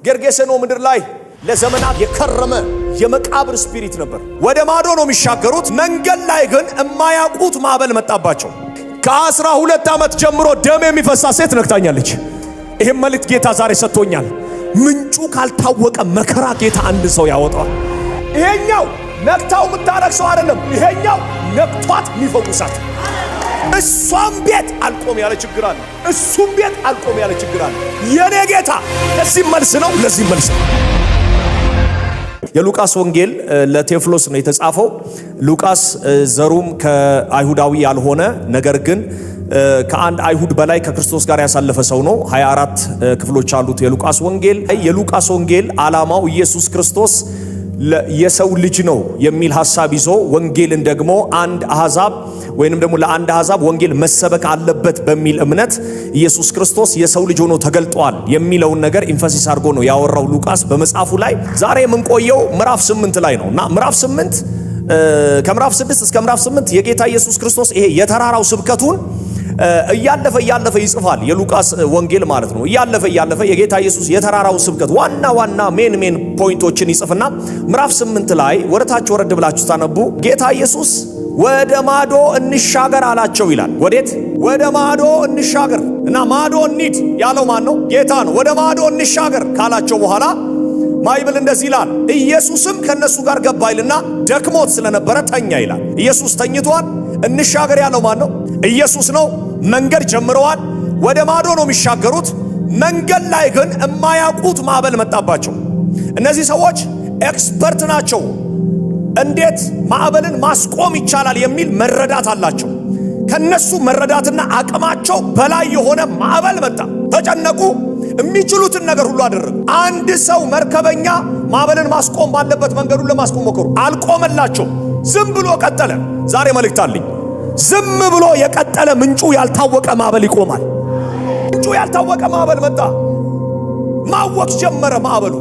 ጌርጌሴኖ ምድር ላይ ለዘመናት የከረመ የመቃብር spirit ነበር። ወደ ማዶ ነው የሚሻገሩት። መንገድ ላይ ግን የማያውቁት ማዕበል መጣባቸው። ከ12 ዓመት ጀምሮ ደም የሚፈሳ ሴት ነክታኛለች። ይህም መልእክት ጌታ ዛሬ ሰጥቶኛል። ምንጩ ካልታወቀ መከራ ጌታ አንድ ሰው ያወጣዋል። ይሄኛው ነክታው የምታረግ ሰው አይደለም። ይሄኛው ነክቷት የሚፈውሳት። እሷም ቤት አልቆም ያለ ችግር አለ። እሱም ቤት አልቆም ያለ ችግር አለ። የኔ ጌታ ለዚህ መልስ ነው፣ ለዚህ መልስ ነው። የሉቃስ ወንጌል ለቴዎፍሎስ ነው የተጻፈው። ሉቃስ ዘሩም ከአይሁዳዊ ያልሆነ ነገር ግን ከአንድ አይሁድ በላይ ከክርስቶስ ጋር ያሳለፈ ሰው ነው። 24 ክፍሎች አሉት የሉቃስ ወንጌል። የሉቃስ ወንጌል ዓላማው ኢየሱስ ክርስቶስ የሰው ልጅ ነው የሚል ሐሳብ ይዞ ወንጌልን ደግሞ አንድ አሕዛብ ወይንም ደግሞ ለአንድ አሕዛብ ወንጌል መሰበክ አለበት በሚል እምነት ኢየሱስ ክርስቶስ የሰው ልጅ ሆኖ ተገልጧል የሚለውን ነገር emphasis አድርጎ ነው ያወራው ሉቃስ በመጽሐፉ ላይ። ዛሬ የምንቆየው ምዕራፍ 8 ላይ ነው እና ምዕራፍ 8፣ ከምዕራፍ 6 እስከ ምዕራፍ 8 የጌታ ኢየሱስ ክርስቶስ ይሄ የተራራው ስብከቱን እያለፈ እያለፈ ይጽፋል። የሉቃስ ወንጌል ማለት ነው። እያለፈ እያለፈ የጌታ ኢየሱስ የተራራውን ስብከት ዋና ዋና main main point ኦችን ይጽፍና ምዕራፍ 8 ላይ ወደ ታች ወረድ ብላችሁ ታነቡ ጌታ ኢየሱስ ወደ ማዶ እንሻገር አላቸው ይላል። ወዴት? ወደ ማዶ እንሻገር። እና ማዶ እንሂድ ያለው ማን ነው? ጌታ ነው። ወደ ማዶ እንሻገር ካላቸው በኋላ Bible እንደዚህ ይላል፣ ኢየሱስም ከነሱ ጋር ገባ ይልና ደክሞት ስለነበረ ተኛ ይላል። ኢየሱስ ተኝቷል። እንሻገር ያለው ማን ነው? ኢየሱስ ነው። መንገድ ጀምረዋል። ወደ ማዶ ነው የሚሻገሩት። መንገድ ላይ ግን የማያውቁት ማዕበል መጣባቸው። እነዚህ ሰዎች expert ናቸው። እንዴት ማዕበልን ማስቆም ይቻላል የሚል መረዳት አላቸው። ከነሱ መረዳትና አቅማቸው በላይ የሆነ ማዕበል መጣ። ተጨነቁ። የሚችሉትን ነገር ሁሉ አደረጉ። አንድ ሰው መርከበኛ ማዕበልን ማስቆም ባለበት መንገዱን ለማስቆም ሞከሩ። አልቆመላቸው። ዝም ብሎ ቀጠለ። ዛሬ መልእክት አለኝ። ዝም ብሎ የቀጠለ ምንጩ ያልታወቀ ማዕበል ይቆማል። ምንጩ ያልታወቀ ማዕበል መጣ። ማወክ ጀመረ። ማዕበሉ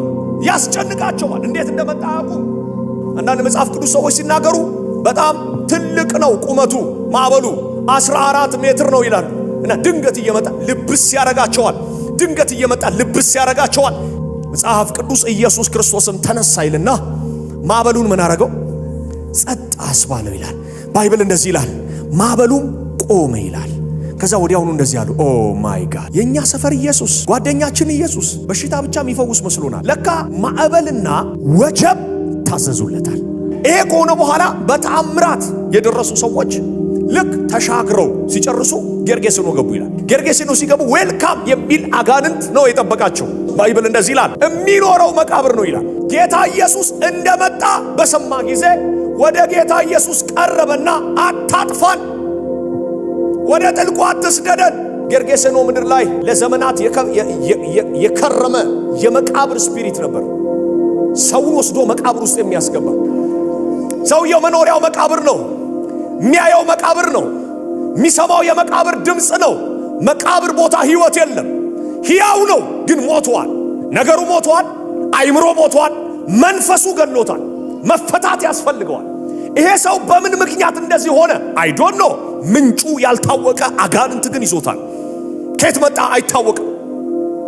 ያስጨንቃቸዋል። እንዴት እንደመጣ አያውቁም። አንዳንድ መጽሐፍ ቅዱስ ሰዎች ሲናገሩ በጣም ትልቅ ነው ቁመቱ፣ ማዕበሉ 14 ሜትር ነው ይላሉ። እና ድንገት እየመጣ ልብስ ያረጋቸዋል። ድንገት እየመጣ ልብስ ያረጋቸዋል። መጽሐፍ ቅዱስ ኢየሱስ ክርስቶስም ተነሳ ይልና ማዕበሉን ምን አረገው? ጸጥ አስባለው ይላል። Bible እንደዚህ ይላል፣ ማዕበሉም ቆመ ይላል። ከዛ ወዲያውኑ እንደዚህ አሉ፣ oh my God፣ የእኛ ሰፈር ኢየሱስ፣ ጓደኛችን ኢየሱስ በሽታ ብቻ የሚፈውስ መስሎናል። ለካ ማዕበልና ወጀብ ታዘዙለታል። ይሄ ከሆነ በኋላ በተአምራት የደረሱ ሰዎች ልክ ተሻግረው ሲጨርሱ ጌርጌሴኖ ገቡ ይላል። ጌርጌሴኖ ሲገቡ welcome የሚል አጋንንት ነው የጠበቃቸው። Bible እንደዚህ ይላል፣ የሚኖረው መቃብር ነው ይላል። ጌታ ኢየሱስ እንደመጣ በሰማ ጊዜ ወደ ጌታ ኢየሱስ ቀረበና አታጥፋን፣ ወደ ጥልቁ አትስደደን። ጌርጌሴኖ ምድር ላይ ለዘመናት የከረመ የመቃብር spirit ነበር። ሰውን ወስዶ መቃብር ውስጥ የሚያስገባ። ሰውየው መኖሪያው መቃብር ነው። የሚያየው መቃብር ነው። የሚሰማው የመቃብር ድምፅ ነው። መቃብር ቦታ ህይወት የለም። ሕያው ነው ግን ሞቷል። ነገሩ ሞቷል። አይምሮ ሞቷል። መንፈሱ ገሎታል። መፈታት ያስፈልገዋል። ይሄ ሰው በምን ምክንያት እንደዚህ ሆነ? I don't know። ምንጩ ያልታወቀ አጋንንት ግን ይዞታል። ከየት መጣ አይታወቅም።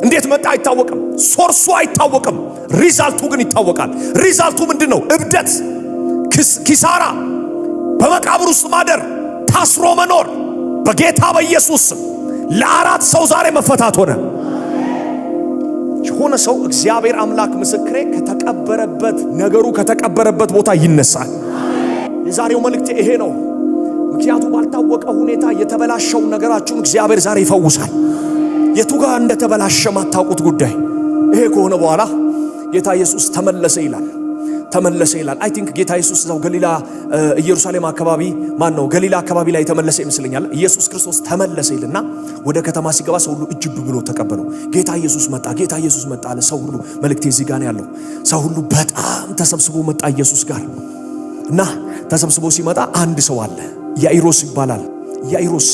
እንዴት መጣ አይታወቅም። Source ኡ አይታወቅም። Result ኡ ግን ይታወቃል። Result ኡ ምንድን ነው? እብደት፣ ኪሳራ፣ በመቃብር ውስጥ ማደር፣ ታስሮ መኖር። በጌታ በኢየሱስ ስም ለአራት ሰው ዛሬ መፈታት ሆነ። የሆነ ሰው እግዚአብሔር አምላክ ምስክሬ ከተቀበረበት ነገሩ ከተቀበረበት ቦታ ይነሳል። የዛሬው መልእክት ይሄ ነው። ምክንያቱ ባልታወቀ ሁኔታ የተበላሸው ነገራችሁን እግዚአብሔር ዛሬ ይፈውሳል። የቱ ጋር እንደተበላሸ ማታውቁት ጉዳይ። ይሄ ከሆነ በኋላ ጌታ ኢየሱስ ተመለሰ ይላል። ተመለሰ ይላል። I think ጌታ ኢየሱስ እዛው ገሊላ ኢየሩሳሌም አካባቢ፣ ማን ነው፣ ገሊላ አካባቢ ላይ የተመለሰ ይመስለኛል። ኢየሱስ ክርስቶስ ተመለሰ ይልና ወደ ከተማ ሲገባ ሰው ሁሉ እጅብ ብሎ ተቀበለው። ጌታ ኢየሱስ መጣ፣ ጌታ ኢየሱስ መጣ አለ ሰው ሁሉ። መልእክቴ እዚህ ጋር ነው ያለው። ሰው ሁሉ በጣም ተሰብስቦ መጣ ኢየሱስ ጋር። እና ተሰብስቦ ሲመጣ አንድ ሰው አለ፣ ኢያኢሮስ ይባላል። ኢያኢሮስ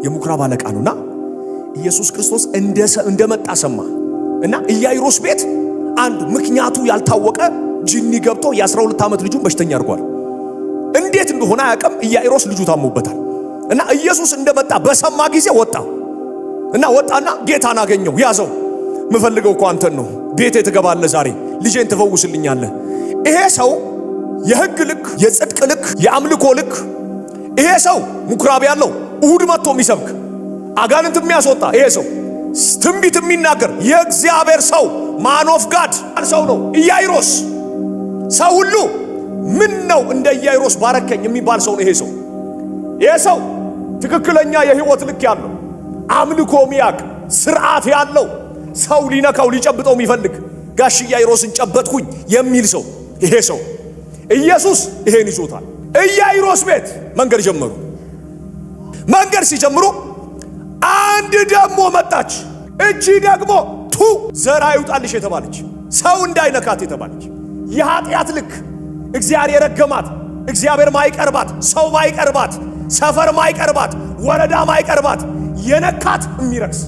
የምኩራብ አለቃ ነውና ኢየሱስ ክርስቶስ እንደመጣ ሰማ እና ኢያኢሮስ ቤት አንድ ምክንያቱ ያልታወቀ ጂኒ ገብቶ የ12 ዓመት ልጁን በሽተኛ አድርጓል። እንዴት እንደሆነ አያውቅም። ኢያኢሮስ ልጁ ታሞበታል እና ኢየሱስ እንደመጣ በሰማ ጊዜ ወጣ እና ወጣና ጌታን አገኘው፣ ያዘው። ምፈልገው እኮ አንተን ነው። ቤቴ ትገባለህ፣ ዛሬ ልጄን ትፈውስልኛለህ። ይሄ ሰው የህግ ልክ፣ የጽድቅ ልክ፣ የአምልኮ ልክ፣ ይሄ ሰው ምኩራብ ያለው፣ እሁድ መጥቶ የሚሰብክ፣ አጋንንት የሚያስወጣ፣ ይሄ ሰው ትንቢት የሚናገር የእግዚአብሔር ሰው፣ man of God ሰው ነው። ኢያኢሮስ ሰው ሁሉ ምን ነው እንደ ኢያኢሮስ ባረከኝ የሚባል ሰው ነው። ይሄ ሰው ትክክለኛ የህይወት ልክ ያለው፣ አምልኮ ሚያቅ፣ ስርዓት ያለው፣ ሰው ሊነካው ሊጨብጠው የሚፈልግ፣ ጋሽ ኢያኢሮስን ጨበጥኩኝ የሚል ሰው ይሄ ሰው ኢየሱስ ይሄን ይዞታል። ኢያኢሮስ ቤት መንገድ ጀመሩ። መንገድ ሲጀምሩ አንድ ደግሞ መጣች። እቺ ደግሞ ቱ ዘር አይውጣልሽ የተባለች፣ ሰው እንዳይነካት የተባለች፣ የኃጢአት ልክ እግዚአብሔር የረገማት፣ እግዚአብሔር ማይቀርባት፣ ሰው ማይቀርባት፣ ሰፈር ማይቀርባት፣ ወረዳ ማይቀርባት፣ የነካት የሚረክስ፣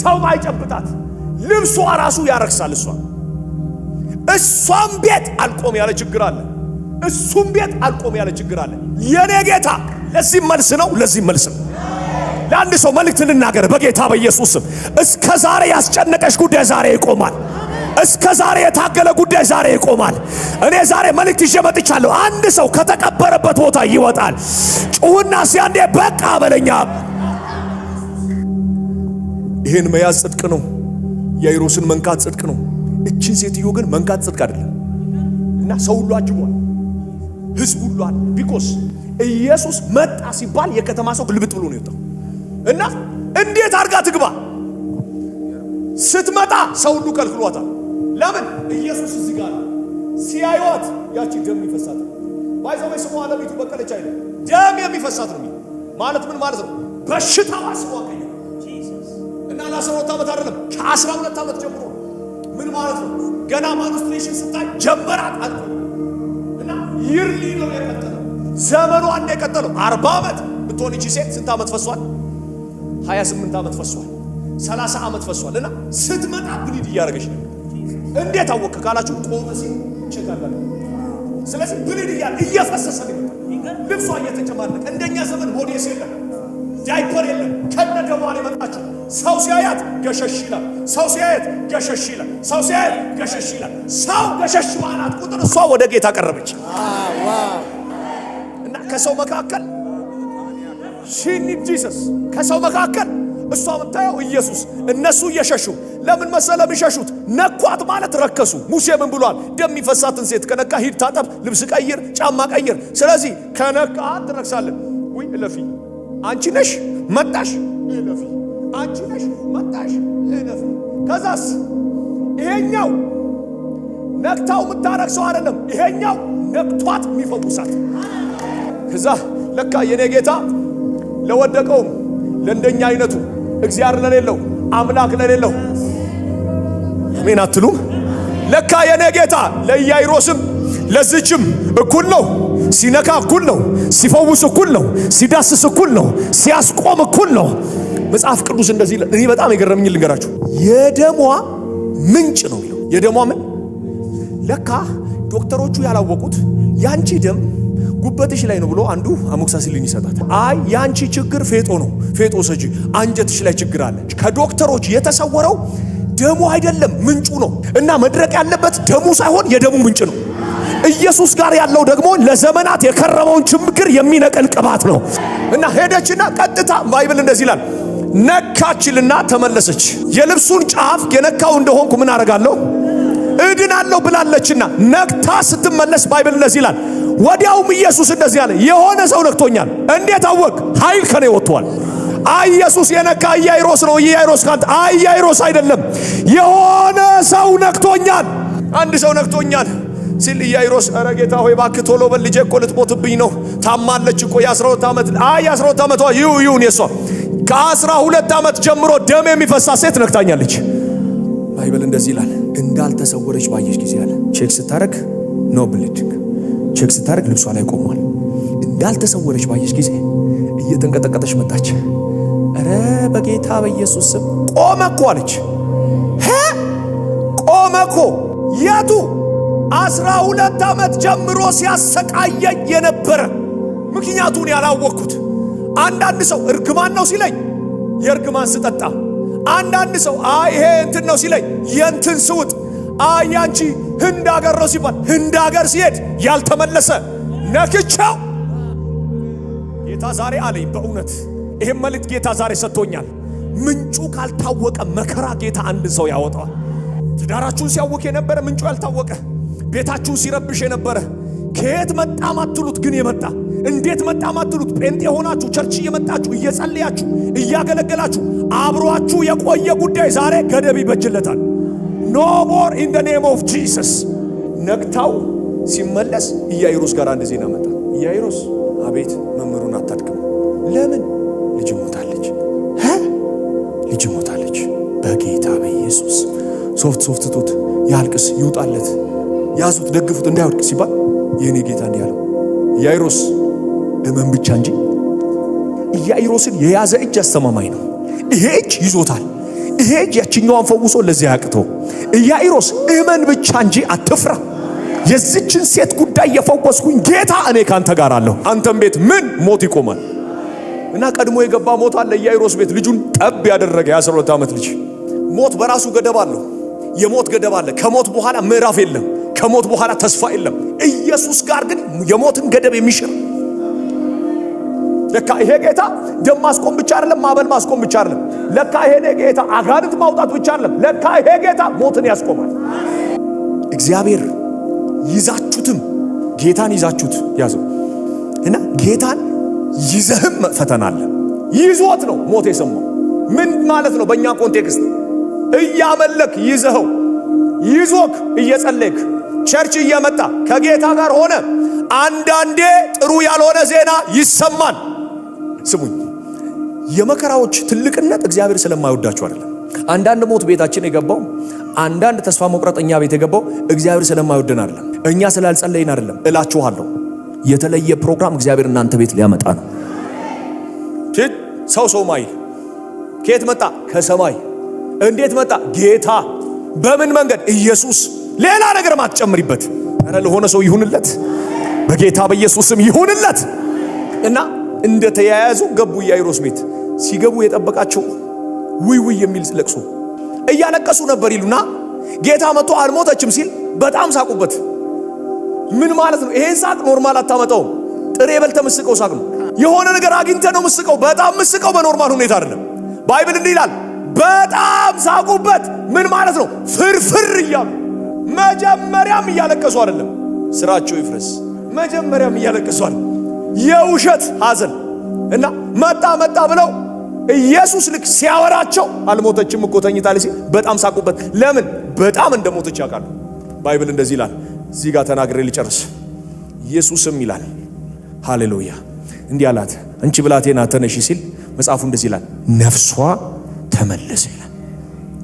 ሰው ማይጨብጣት፣ ልብሷ ራሱ ያረክሳል። እሷም ቤት አልቆም ያለ ችግር አለ። እሱም ቤት አልቆም ያለ ችግር አለ። የኔ ጌታ ለዚህ መልስ ነው፣ ለዚህ መልስ ነው። ለአንድ ሰው መልእክት ልናገር በጌታ በኢየሱስ ስም። እስከ ዛሬ ያስጨነቀሽ ጉዳይ ዛሬ ይቆማል። እስከ ዛሬ የታገለ ጉዳይ ዛሬ ይቆማል። እኔ ዛሬ መልእክት ይዤ መጥቻለሁ። አንድ ሰው ከተቀበረበት ቦታ ይወጣል። ጩሁና ሲያንዴ በቃ በለኛ። ይህን መያዝ ጽድቅ ነው። የኢሮስን መንካት ጽድቅ ነው። እችን ሴትዮ ግን መንካት ጽድቅ አይደለም። እና ሰው ሁሉ አጅቧል። ህዝብ ሁሉ አለ። Because ኢየሱስ መጣ ሲባል የከተማ ሰው ግልብጥ ብሎ ነው የወጣው። እና እንዴት አድርጋ ትግባ? ስትመጣ ሰው ሁሉ ከልክሏታል። ለምን? ኢየሱስ እዚህ ጋር ነው። ሲያዩት ያቺ ደም የሚፈሳት፣ by the way ስሟ አለሚቱ በቀለች አይደለም፣ ደም የሚፈሳት ነው ማለት ምን ማለት ነው? በሽታዋ ስሟ ቀየረ። እና ለ12 ዓመት አይደለም፣ ከ12 ዓመት ጀምሮ። ምን ማለት ነው? ገና menstruation ስታይ ጀመራት አልኩ እና yearly ነው የቀጠለው፣ ዘመኗን ነው የቀጠለው። 40 ዓመት ብትሆን ይቺ ሴት ስንት ዓመት ፈሷል? 28 ዓመት ፈሷል። 30 ዓመት ፈሷል። እና ስትመጣ bleed እያደረገች ነው። እንዴት አወቅክ ካላችሁ ቆመ ሲል check አድርጋለሁ። ስለዚህ bleed እያለ እየፈሰሰ ነው የመጣው። ልብሷ እየተጨማለቀ፣ እንደኛ ዘመን ሞዴስ የለም፣ ዳይፐር የለም። ከነ ደሟ ነው የመጣችው። ሰው ሲያያት ገሸሽ ይላል። ሰው ሲያያት ገሸሽ ይላል። ሰው ሲያያት ገሸሽ ይላል። ሰው ገሸሽ ባላት ቁጥር እሷ ወደ ጌታ ቀረበች እና ከሰው መካከል she need Jesus። ከሰው መካከል እሷ የምታየው ኢየሱስ። እነሱ እየሸሹ፣ ለምን መሰለ የሚሸሹት? ነኳት ማለት ረከሱ። ሙሴ ምን ብሏል? ደም የሚፈሳትን ሴት ከነካ ሂድ ታጠብ፣ ልብስ ቀይር፣ ጫማ ቀይር። ስለዚህ ከነካ ትረክሳለን። ውይ እለፊ፣ አንቺ ነሽ መጣሽ፣ እለፊ፣ አንቺ ነሽ መጣሽ፣ እለፊ። ከዛስ ይሄኛው ነክታው የምታረክሰው አይደለም፣ ይሄኛው ነክቷት የሚፈውሳት። ከዛ ለካ የኔ ጌታ ለወደቀውም፣ ለእንደኛ አይነቱ እግዚአብሔር ለሌለው፣ አምላክ ለሌለው፣ አሜን አትሉም? ለካ የኔ ጌታ ለኢያኢሮስም ለዚችም እኩል ነው። ሲነካ እኩል ነው። ሲፈውስ እኩል ነው። ሲዳስስ እኩል ነው። ሲያስቆም እኩል ነው። መጽሐፍ ቅዱስ እንደዚህ ይላል። እኔ በጣም የገረመኝ ልንገራችሁ። የደሟ ምንጭ ነው የሚለው። የደሟ ምን፣ ለካ ዶክተሮቹ ያላወቁት ያንቺ ደም ጉበትሽ ላይ ነው ብሎ አንዱ amoxicillin ይሰጣታል። አይ ያንቺ ችግር ፌጦ ነው፣ ፌጦ ሰጂ፣ አንጀትሽ ላይ ችግር አለ። ከዶክተሮች የተሰወረው ደሙ አይደለም፣ ምንጩ ነው። እና መድረቅ ያለበት ደሙ ሳይሆን የደሙ ምንጭ ነው። ኢየሱስ ጋር ያለው ደግሞ ለዘመናት የከረመውን ችግር የሚነቅል ቅባት ነው። እና ሄደችና ቀጥታ Bible እንደዚህ ይላል፣ ነካችልና ተመለሰች። የልብሱን ጫፍ የነካው እንደሆንኩ ምን አደርጋለሁ? እድናለሁ ብላለችና ነክታ ስትመለስ Bible እንደዚህ ይላል። ወዲያውም ኢየሱስ እንደዚህ አለ፣ የሆነ ሰው ነክቶኛል። እንዴት አወቅክ? ኃይል ከኔ ወጥቷል። አይ ኢየሱስ የነካ ኢያኢሮስ ነው። ኢያኢሮስ ካንተ፣ አይ ኢያኢሮስ አይደለም፣ የሆነ ሰው ነክቶኛል። አንድ ሰው ነክቶኛል ሲል ኢያኢሮስ ኧረ ጌታ ሆይ እባክህ ቶሎ በል፣ ልጄ እኮ ልትሞትብኝ ነው፣ ታማለች እኮ የ12 ዓመት፣ አይ የ12 ዓመቷ ይሁን፣ የሷ ከ12 ዓመት ጀምሮ ደም የሚፈሳ ሴት ነክታኛለች። Bible እንደዚህ ይላል። እንዳልተሰወረች ባየች ጊዜ አለ፣ check ስታረግ no bleeding፣ check ስታረግ ልብሷ ላይ ቆሟል። እንዳልተሰወረች ባየች ጊዜ እየተንቀጠቀጠች መጣች። እረ በጌታ በኢየሱስ ስም ቆመ እኮ አለች። ቆመ እኮ። የቱ? 12 ዓመት ጀምሮ ሲያሰቃየኝ የነበረ፣ ምክንያቱን ያላወቅኩት። አንዳንድ ሰው እርግማን ነው ሲለኝ የእርግማን ስጠጣ፣ አንዳንድ ሰው አይ ይሄ እንትን ነው ሲለኝ የእንትን ስውጥ አይ አንቺ ህንድ አገር ነው ሲባል ህንድ አገር ሲሄድ ያልተመለሰ ነክቻው ጌታ ዛሬ አለኝ። በእውነት ይሄን መልእክት ጌታ ዛሬ ሰጥቶኛል። ምንጩ ካልታወቀ መከራ ጌታ አንድ ሰው ያወጣዋል። ትዳራችሁን ሲያውክ የነበረ ምንጩ ያልታወቀ፣ ቤታችሁን ሲረብሽ የነበረ፣ ከየት መጣ ማትሉት ግን የመጣ፣ እንዴት መጣ ማትሉት፣ ጴንጤ ሆናችሁ church እየመጣችሁ እየጸለያችሁ እያገለገላችሁ አብሯችሁ የቆየ ጉዳይ ዛሬ ገደብ ይበጅለታል። No more in the name of Jesus። ነግታው ሲመለስ ኢያኢሮስ ጋር አንድ ዜና መጣ። ኢያኢሮስ አቤት፣ መምህሩን አታድክም። ለምን? ልጅ ሞታለች። ልጅ ሞታለች። በጌታ በኢየሱስ ሶፍት ሶፍት ጡት ያልቅስ ይውጣለት፣ ያዙት፣ ደግፉት እንዳይወድቅ ሲባል የእኔ ጌታ እንዲህ አለው፣ ኢያኢሮስ እመን ብቻ እንጂ። ኢያኢሮስን የያዘ እጅ አስተማማኝ ነው። ይሄ እጅ ይዞታል። ይሄ እጅ ያችኛዋን ፈውሶ ለዚያ ያቅተው። ኢያኢሮስ እመን ብቻ እንጂ አትፍራ። የዚችን ሴት ጉዳይ የፈወስኩኝ ጌታ እኔ ካንተ ጋር አለሁ። አንተም ቤት ምን ሞት ይቆማል። እና ቀድሞ የገባ ሞት አለ ኢያኢሮስ ቤት ልጁን ጠብ ያደረገ የ12 ዓመት ልጅ። ሞት በራሱ ገደብ አለው። የሞት ገደብ አለ። ከሞት በኋላ ምዕራፍ የለም። ከሞት በኋላ ተስፋ የለም። ኢየሱስ ጋር ግን የሞትን ገደብ የሚሽር፣ ለካ ይሄ ጌታ ደም ማስቆም ብቻ አይደለም፣ ማዕበል ማስቆም ብቻ አይደለም። ለካ ይሄ ጌታ አጋንንት ማውጣት ብቻ አይደለም። ለካ ይሄ ጌታ ሞትን ያስቆማል። እግዚአብሔር ይዛችሁትም ጌታን ይዛችሁት ያዘው እና ጌታን ይዘህም ፈተና አለ። ይዞት ነው ሞት የሰማው። ምን ማለት ነው? በእኛ context እያመለክ ይዘኸው፣ ይዞክ እየጸለይክ church እየመጣ ከጌታ ጋር ሆነ አንዳንዴ ጥሩ ያልሆነ ዜና ይሰማል። ስሙኝ፣ የመከራዎች ትልቅነት እግዚአብሔር ስለማይወዳችሁ አይደለም። አንዳንድ ሞት ቤታችን የገባው፣ አንዳንድ ተስፋ መቁረጥ እኛ ቤት የገባው እግዚአብሔር ስለማይወደን አይደለም፣ እኛ ስላልጸለይን አይደለም። እላችኋለሁ የተለየ ፕሮግራም እግዚአብሔር እናንተ ቤት ሊያመጣ ነው። ሰው ሰው ማይል ከየት መጣ? ከሰማይ። እንዴት መጣ? ጌታ። በምን መንገድ? ኢየሱስ። ሌላ ነገር ማትጨምሪበት። ኧረ ለሆነ ሰው ይሁንለት፣ በጌታ በኢየሱስም ይሁንለት። እና እንደተያያዙ ገቡ ኢያኢሮስ ቤት። ሲገቡ የጠበቃቸው ውይ ውይ የሚል ለቅሶ፣ እያለቀሱ ነበር ይሉና ጌታ መጥቶ አልሞተችም ሲል በጣም ሳቁበት። ምን ማለት ነው? ይሄን ሳቅ normal አታመጣውም። ጥሬ በልተህ ምስቀው ሳቅ ነው። የሆነ ነገር አግኝተህ ነው ምስቀው። በጣም ምስቀው በ normal ሁኔታ አይደለም። Bible እንዲህ ይላል፣ በጣም ሳቁበት። ምን ማለት ነው? ፍርፍር እያሉ። መጀመሪያም እያለቀሱ አይደለም። ስራቸው ይፍረስ። መጀመሪያም እያለቀሱ አይደለም። የውሸት ሐዘን። እና መጣ መጣ ብለው ኢየሱስ ልክ ሲያወራቸው አልሞተችም እኮ ተኝታለች ሲል በጣም ሳቁበት። ለምን? በጣም እንደሞተች ያውቃሉ። Bible እንደዚህ ይላል። እዚህ ጋር ተናግሬ ልጨርስ። ኢየሱስም ይላል፣ ሃሌሉያ፣ እንዲህ አላት፣ አንቺ ብላቴና ተነሺ ሲል መጽሐፉ እንደዚህ ይላል፣ ነፍሷ ተመለሰ ይላል።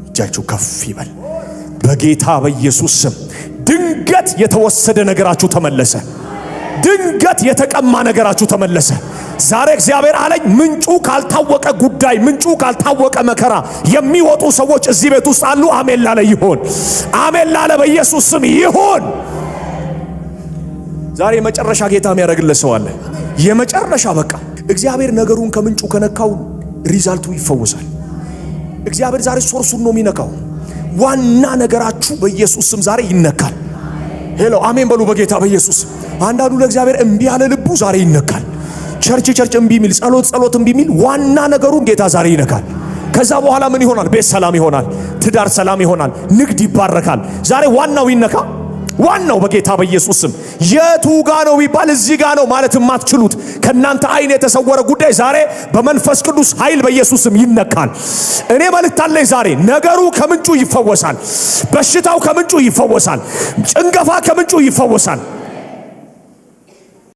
እጃችሁ ከፍ ይበል። በጌታ በኢየሱስ ስም ድንገት የተወሰደ ነገራችሁ ተመለሰ። ድንገት የተቀማ ነገራችሁ ተመለሰ። ዛሬ እግዚአብሔር አለኝ፣ ምንጩ ካልታወቀ ጉዳይ፣ ምንጩ ካልታወቀ መከራ የሚወጡ ሰዎች እዚህ ቤት ውስጥ አሉ። አሜን ላለ ይሁን። አሜን ላለ በኢየሱስ ስም ይሁን። ዛሬ የመጨረሻ ጌታ የሚያደርግለት ሰው አለ። የመጨረሻ በቃ እግዚአብሔር ነገሩን ከምንጩ ከነካው result ኡ ይፈወሳል። እግዚአብሔር ዛሬ source ኡን ነው የሚነካው። ዋና ነገራችሁ በኢየሱስ ስም ዛሬ ይነካል። Hello፣ አሜን በሉ በጌታ በኢየሱስ። አንዳንዱ ለእግዚአብሔር እምቢ ያለ ልቡ ዛሬ ይነካል። Church church እምቢ የሚል፣ ጸሎት ጸሎት እምቢ የሚል ዋና ነገሩን ጌታ ዛሬ ይነካል። ከዛ በኋላ ምን ይሆናል? ቤት ሰላም ይሆናል። ትዳር ሰላም ይሆናል። ንግድ ይባረካል። ዛሬ ዋናው ይነካ። ዋናው በጌታ በኢየሱስ ስም የቱ ጋ ነው ቢባል እዚህ ጋ ነው ማለት የማትችሉት ከእናንተ አይን የተሰወረ ጉዳይ ዛሬ በመንፈስ ቅዱስ ኃይል በኢየሱስ ስም ይነካል። እኔ መልእክት አለኝ ዛሬ፣ ነገሩ ከምንጩ ይፈወሳል። በሽታው ከምንጩ ይፈወሳል። ጭንገፋ ከምንጩ ይፈወሳል።